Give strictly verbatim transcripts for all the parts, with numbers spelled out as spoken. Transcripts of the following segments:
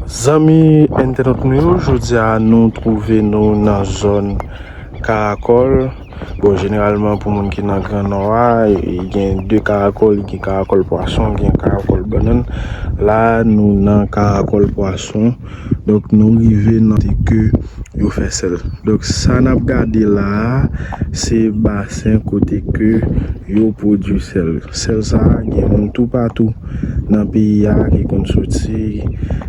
Zanmi entènot nou yo, jodi a nou twouve nou nan zòn Karakòl. Bon, jeneralman pou moun ki nan Gran Nò a, e, gen de Karakòl, gen Karakòl Pwason, gen Karakòl Bannann. La, nou nan Karakòl Pwason. Donk, nou rive nan kote ke yo fè sèl. Donk, sa n ap gade la a, se basen kote ke yo pwodui sèl. Sèl sa a, gen moun toupatou nan peyi a ki konn soti,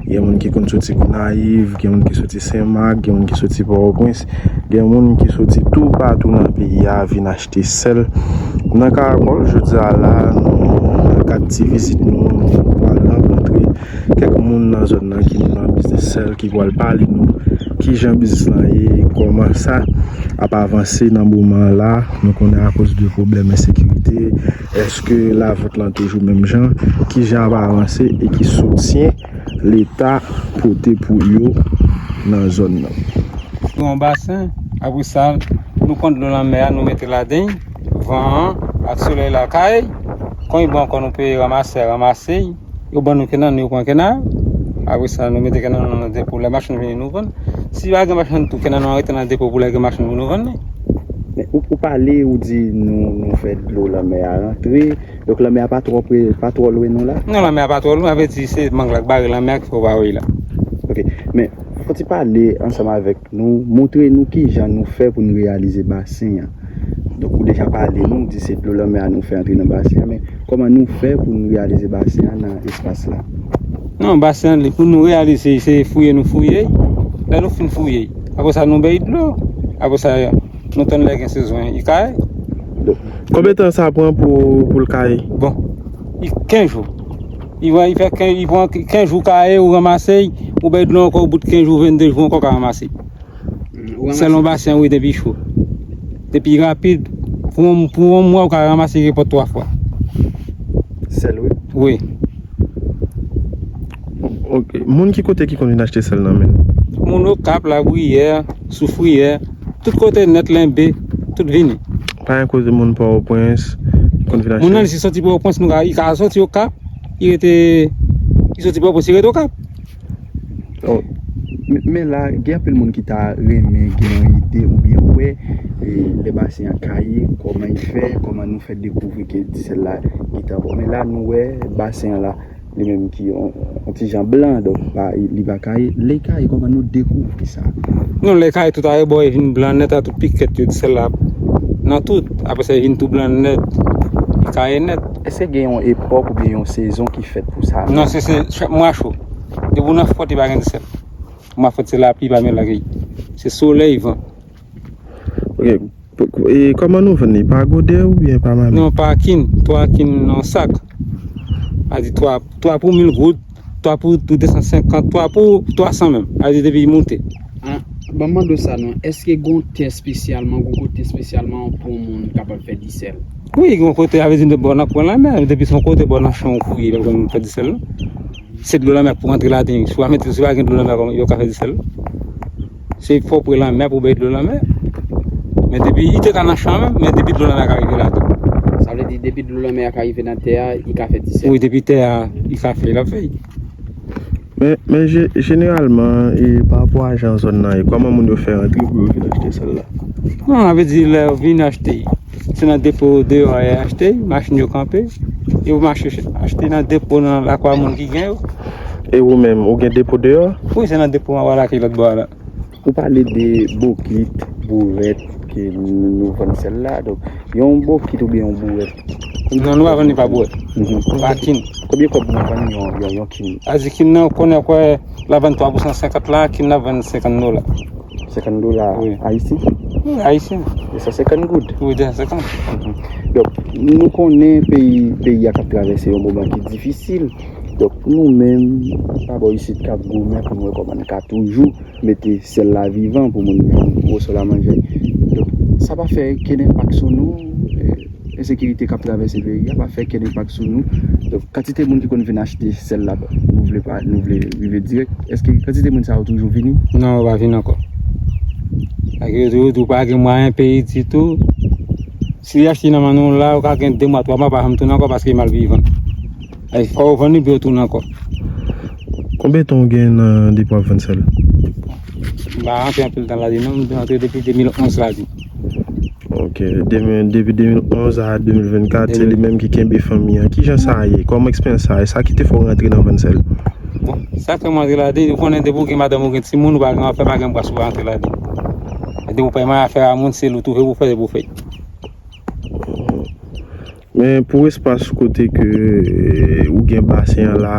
gen moun ki konn soti Gonayiv, gen moun ki soti Senmak, gen moun ki soti Pòtoprens, gen moun ki soti toupatou nan peyi a vin achte sèl. Nan Karakòl, jodi a la, nou, nan kad ti vizit nou, nou pral rankontre kèk moun nan zòn nan ki nan biznis sèl, ki pral pale nou kijan biznis lan ye, kòman sa ap avanse nan moman la. Nou konnen akoz de pwoblèm ensekirite, èske lavant lan toujou menm jan, kijan ap avanse e ki soutyen Leta pote pou yo nan zòn nan. Yon basen, apre sa, nou pran dlo lanmè a, nou mete ladan l, van an ak solèy la kay, kon li bon ankò nou peye ranmasè a ranmase, yo ban nou kenann, yo pran kenann, apre sa, nou mete kenann nou nan depo, lè machann vini nou vann. Si pa gen machann tou, kenann nou an rete nan depo pou lè gen machann pou nou vann li. Men ou, ou pale, ou di nou, nou fè dlo lanmè a rantre, donk lanmè a pa twò pre, pa twò lwen nou la? Non, lanmè a pa twò lwen, sa vle di se mang la k bare lanmè a ki fè w pa wè l la. Ok, men fò w ti pale ansanm avèk nou, montre nou kijan nou fè pou n reyalize basen an. Donk, ou deja pale nou, ou di se dlo lanmè a nou fè antre nan basen an, men kòman nou fè pou n reyalize basen an nan espas la? Non, basen an, li, pou nou reyalize, se fouye nou fouye. Lè nou fin fouye, apre sa, nou bay dlo. Apre sa, nou tann lè gen sezon, li kaye. Donk, konbyen tan sa pran pou, pou l kaye? Bon, li kenz jou. Li pran, li fè kenz, li pran kenz jou kaye, ou ranmase l, ou bay dlo ankò, ou bout kenz jou, vennde jou ankò, ou ka ranmase. Sèl yon basen, wi, depi cho. Depi rapid, pou yon, pou yon mwa, ou ka ranmase li nenpòt twa fwa. Sèl, wi? Wi. Ok. Moun ki kote ki konn vin achte sèl nan men nou? Moun Okap, Labriyè, Soufriyè, tout kote nèt, Lenbe, tout vini. Pa gen kote moun Pòtoprens ki konn vin achte? Moun nan, li soti Pòtoprens, nou ka, li ka soti Okap, li rete, li soti Pòtoprens, li rete Okap. Oh, men, men la, gen anpil moun ki ta renmen gen yon ide oubyen wè, e, lè basen an kaye, kòman l fè, kòman nou fè dekouvri ke disèl la gentan bon. Men la, nou wè basen an la, li menm ki yon, yon ti jan blan, donk pa, li pa kaye. Lè l kaye, kòman nou dekouvri sa? Non, lè l kaye, tout arebò e vin blan nèt, a tout pikèt yo, disèl la nan tout. Apre sa, e vin tou blan nèt, li kaye nèt. Èske gen yon epòk oubyen yon sezon ki fèt pou sa? Non, se, se chak mwa cho. Depi w nan fwòt, li pa gen disèl. Mwa fwòt, se lapli, pa gen lagèy. Se solèy, van. Ok. Pou, pou, e kòman nou vann li? Pa gode oubyen pa mamit? Non, pa kin. Twa kin nan sak. A di twa, twa pou mil goud, twa pou de san senkant, twa pou twa san menm. A di depi li moute. Ah, ban m mande w sa non. Èske gen yon tè espesyalman, gen yon kote espesyalman pou yon moun kapab fè disèl? Wi, gen yon kote, a vle di, bò nan kwen lanmè, depi se yon kote, bò nan chan ou fouye, l ap konn fè disèl, non? Se dlo lanmè k pou rantre ladan l. Si w pa mete, si pa gen dlo lanmè, kòman yo ka fè disèl? Se fò w pre lanmè pou bay dlo lanmè. Men depi, li te ka nan chan menm, men depi dlo lanmè a ka rive ladan. Sa vle di, depi dlo lanmè a ka rive nan tè a, li ka fè disèl? Wi, depi tè a, li ka fè, l ap fè. Men, men je-, jeneralman, e, pa rapò a jan zòn nan ye, kòman moun yo fè rantre pou yo vin achte sèl la? Non, sa vle di, lè yo vin achte, se nan depo deyò y al achte, machin yo kanpe, yo mache achte nan depo nan lakwa moun ki gen yo. E ou menm, ou gen depo deyò? Wi, se nan depo anba lakay lòt bò a la. Ou pale de bokit, bourèt, ke nou, nou vann sèl la. Donk, yon bokit oubyen yon bourèt. Non, nou pa vann li pa bourèt. Mhm. Pa kin. Konbyen kòb nou vann yon, yon, yon kin? A di kin nan, ou konnen kwè, l ap vann twa pou san senkant la, kin nan vann senkant dola. Senkant dola, wi, ayisyen? Wi, ayisyen. De san senkant goud? Wi, de san senkant. Mhm. Donk, nou konnen peyi, peyi a k ap travèse yon moman ki difisil. Donk, nou menm, pa bò isit k ap goumen pou n wè kòman n ka toujou mete sèl la vivan pou moun jwenn moso la manje. Donk, sa pa fè kenn enpak sou nou, e, ensekirite k ap travèse peyi a pa fè kenn enpak sou nou. Donk, kantite moun ki konn vin achte sèl la, nou vle pa, nou vle rive dirèk. Èske kantite moun sa yo toujou vini? Non, yo pa vin ankò. Paske yo toujou di w pa gen mwayen peyi ditou. Si li achte nan men nou la, ou ka gen de mwa, twa mwa, pa janm tounen ankò paske li mal vivan. E fò yo vann li pou yo tounen ankò. Konbyen tan w gen nan depi w ap vann sèl? M pa rantre anpil tan ladan non, m te rantre depi de mil onz ladan. Ok, de mil, depi de mil onz a de mil vennkat, se li menm ki kenbe fanmi an. Ki jan sa ye? Kòman eksperyans sa ye? Sa ki te fè w rantre nan vann sèl? Bon, sa fè m rantre ladan, ou konnen depi w gen madanm ou gen timoun, ou pa gen afè, pa gen bras ou pa rantre ladan. Depi w pa renmen afè a moun, se li w twouve pou fè, se pou fè. Men pou espas kote ke, eh, ou gen basen an la,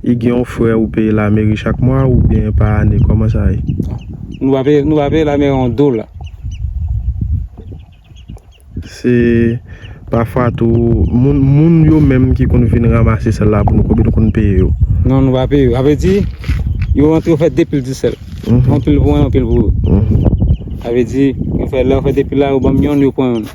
li gen yon frè ou peye lameri chak mwa oubyen pa ane, kòman sa ye? Nou pa peye, nou pa peye lameri yon dola. Se pafwa tou, moun, moun yo menm ki konn vin ranmase sèl la pou nou, konbyen nou konn peye yo? Non, nou pa peye yo. Sa vle di, yo rantre, yo fè de pil disèl. Mhm. Yon pil pou mwen, yon pil pou yo. Mhm. Sa vle di, yo fè, lè yo fè de pil la, yo ban m yonn, yo pran yonn.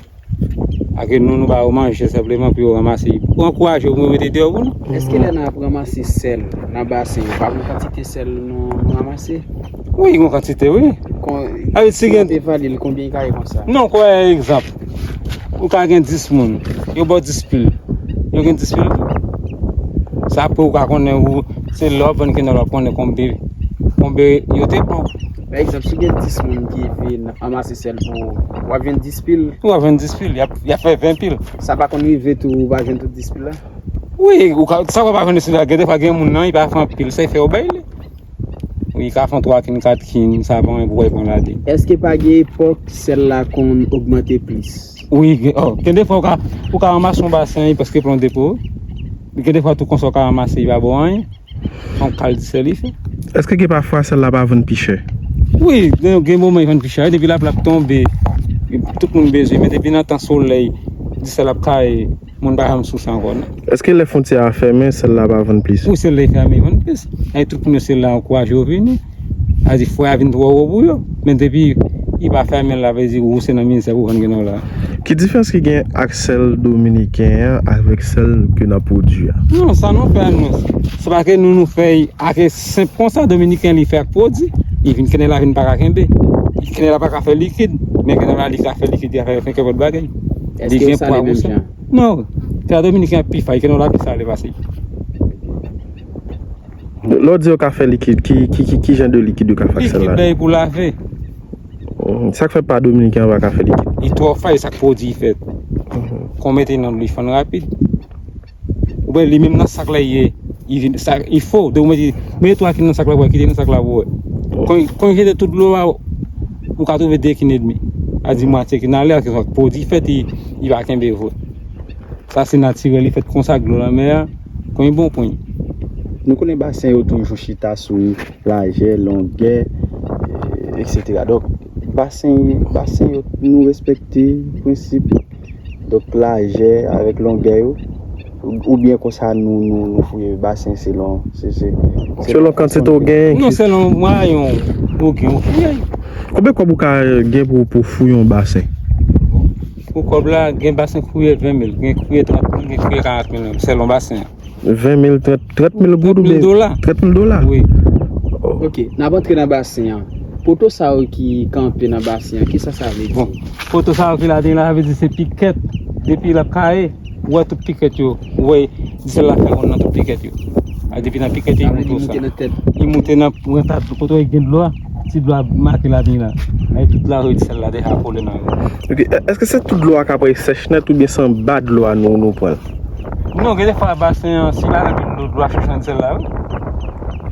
Ake nou, nou ba yo manje senpleman pou yo ranmase. Pou ankouraje yo, pou yo mete deyò pou nou. Èske lè n ap ranmase sèl nan basen yo, pa gon kantite sèl nou, nou ranmase? Wi, gon kantite, wi. Kon, si w ap evalye l, konbyen l ka ye konsa? Non, kwè egzanp. Ou ka gen dis moun, yo ba w dis pil. Yo gen dis pil tou. Sa apre ou ka konnen ou, se lè w ap vann kenèl w ap konnen konbyen, konbyen yo te ba w. Pa egzanp, si w gen dis moun ki vin ranmase sèl pou ou, w ap jwenn dis pil. W ap jwenn dis pil, y ap, y ap fè ven pil. Sa pa konn rive tou, ou pa jwenn tout dis pil la? Wi, ou ka, sa w pa jwenn dis pil la, gen defwa gen moun nan, li pa fè anpil, sa fè yo bay li. Wi, li ka fè yon twa kin, kat kin, sa pa anyen pou w pran ladan. Èske pa gen epòk sèl la konn ogmante plis? Wi, gen, oh, gen defwa ou ka, ou ka ranmase yon basen, li prèske plen depo. Gen defwa tou konsa ou ka ranmase, li pa ba w anyen. Yon kal disèl li fè. Èske gen pafwa sèl la pa vann pi chè? Wi, gen, gen moman li vann pi chè. Depi lapli ap tonbe, tout moun bezwen. Men depi nan tan solèy, disèl ap kaye, moun pa janm souse ankò, non. Èske lè fwontyè a fèmen, sèl la pa vann plis? Wi, sèl la fèmen, li vann plis. E tout moun yo sèl la ankouraje yo vini. Sa vle di frè a vin twò wo pou yo. Men depi li pa fèmen, la vle di ou se nan mizè pou vann kenèl la. Ki diferans ki gen ak sèl dominiken an avèk sèl ke n ap pwodui a? Non, sa nou fè a nou, se pa ke nou, nou fè ake senp konsa, dominiken li fè ak pwodui, li vin kenèl la vin pa ka kenbe. Kenèl la pa ka fè likid, men kenèl la li ka fè likid, li ka fè, fè kenpòt bagay. Li gen pwa pou sa. Non, fè a dominiken an pi fay, kenèl la pi sale pase. Lè w di yo ka fè likid, ki, ki, ki, ki jan de likid yo ka fè ak sèl la? Likid la e pou lave. Mhm. Sa k fè pa dominiken an pa ka fè likid? Li twò fay, sa k pwodui fèt. Mhm. Kon mete nan dlo, li fann rapid. Oubyen li menm nan sak la li ye, li vin, sa, li fò, de ou mete, mete twa kin nan sak la pou wè, kite nan sak la pou wè. Kon, kon jete tout dlo a, ou ka twouve de kin edmi. A di mwatye kin ale, a se sa k pwodui fèt, li, li pa kenbe vre. Sa se natirèl, li fèt konsa ak dlo lanmè a, konn bon konn. Nou konnen basen yo toujou chita sou lajè, longè, eh, etsetera. Donk, basen, basen yo, nou respekte prensip, donk, lajè avèk longè yo, ou, oubyen konsa nou, nou, nou fouye basen selon, se, se, selon kantite ou genyen. Non, selon mwayen ou gen, ou fouye. Konbyen kòb ou ka gen pou, pou fouye yon basen? Pou kòb la, gen basen k fouye ven mil, gen k fouye trant mil, gen k fouye karant mil menm, selon basen an. Ven mil, trant, trant mil goud oubyen? Trant mil dola. Trant mil dola? Wi. Oh. Ok, n ap antre nan basen an. Poto sa yo ki kanpe nan basen an, kisa sa vle di? Bon, poto sa yo ki ladan la, sa vle di se pikèt. Depi l ap kaye, ou wè tout pikèt yo. Ou wè disèl la fè wonn nan tout pikèt yo. A, depi nan pikèt yo, li moute nan tèt. Li moute nan pwent a dlo, kote w gen dlo a, ti dlo a make ladan la. Ay, tout lari disèl la deja kole nan yo. Ok, è-, èske se tout dlo a k ap sèch nèt oubyen se anba dlo a nou, nou pran l? Non, gen defwa basen an, si la ranpli dlo, dlo a sèch nan disèl la, wi.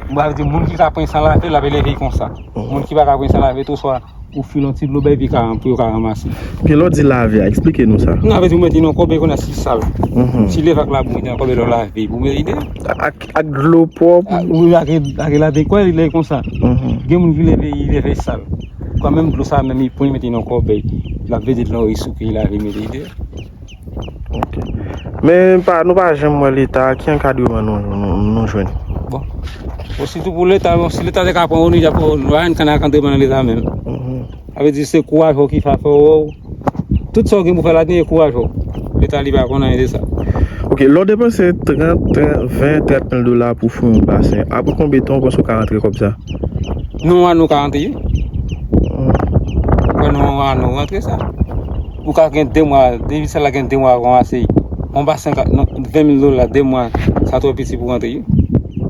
Bon, sa vle di moun ki ka pran san lave, l ap eleve konsa. Mhm. Moun ki pa ka pran san lave tou, swa ou file yon ti dlo bay epi ka, pou yo ka ranmase. Gen lè w di lave a, eksplike nou sa. Non, sa vle di ou mete nan yon kòbèy kounye a si sal. Mhm. Si leve ak labou, mete nan kòbèy lè w lave, pou mete deyò. Ak, ak dlo pwòp? A, wi, ak, ak ladan, kwè li leve konsa. Mhm. Gen moun ki leve, li leve sal. Kanmenm dlo sa menm, li pran, li mete nan yon kòbèy. L ap vide dlo, li souke, li lave, mete deyò. Ok. Men pa, nou pa janm wè Leta, ki ankadreman nou, nou, nou jwenn? Bon. Bon, sitou pou Leta, bon, si Leta te ka pran ONUDA pou ONUDA, pa jwenn ankadreman nan Leta menm. Mhm. Sa vle di se kouraj ou ki fè w. Tout sa w gen pou fè ladan e kouraj ou. Leta li pa konn anyen de sa. Ok, lè w depanse trant, trant, ven, trant mil dola pou fè yon basen, apre konbyen tan w panse w ka rantre kòb sa? Nan yon ane ou ka rantre, wi. Hmm. Ou kwè nan yon ane ou rantre sa? Ou ka gen de mwa, depi sèl la gen de mwa ranmase. Yon basen ka, non, ven mil dola, de mwa, sa twò piti pou rantre, wi.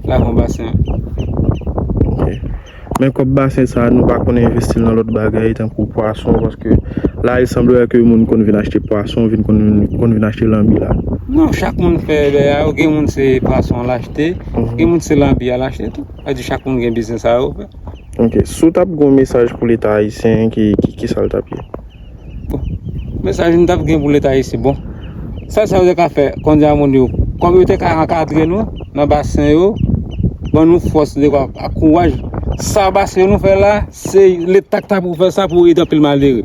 Lajan yon basen an. Men kòb basen sa, nou pa konn envesti l nan lòt bagay, tankou pwason, paske la, il semblerait que moun konn vin achte pwason, vin konn, konn vin achte lanbi la. Non, chak moun fè bagay yo, gen moun se pwason l achte, gen moun se lanbi a l achte tou. Sa di chak moun gen biznis sa yo fè. Ok, si w t ap gen yon mesaj pou Leta ayisyen, ki, ki, ki sa l t ap ye? Bon, mesaj m t ap gen pou Leta ayisyen, bon. Sa, sa yo te ka fè, kounye a moun yo, kòm yo te ka ankadre nou nan basen yo, ban nou fòs, de kwa, ak kouraj. Sa basen yo nou fè la, se Leta k ta pou fè sa pou ede anpil malere.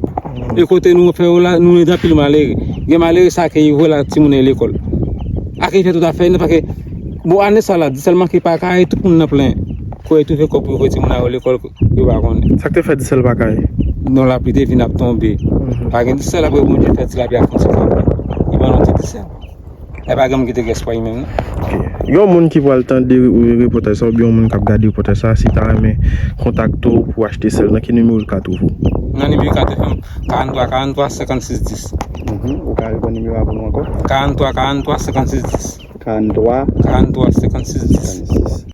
E kote nou fè yo la, nou ede anpil malere. Gen malere sa ke yo voye la timoun yo lekòl. Ak yo fè tout afè, nan pake, bon, ane sa la, Digicel manke pa kay, tout moun nan plenyen. Kote yo twouve kòb pou yo voye timoun yo lekòl, yo pa konnen. Sa k te fè Digicel pa kay? Non, lapli te vin ap tonbe. Pa gen Digicel, apre Bondye fè ti lapli a fon ti kanpe. Li ban nou ti Digicel. E pa gen moun ki te gen espwa li menm, non. Ok. Yon moun ki pral tande re-, repòtaj sa, oubyen yon moun k ap gade repòtaj sa, si ta renmen kontakte w pou achte sèl, nan ki nimewo l ka twouve w? Nan nimewo ka twouve m, karant twa karant twa senkannsis dis. Mhm. Ou ka reprann nimewo a pou nou ankò? Karant twa karant twa senkannsis dis. Karant twa. Karant twa senkannsis dis. Senkannsis.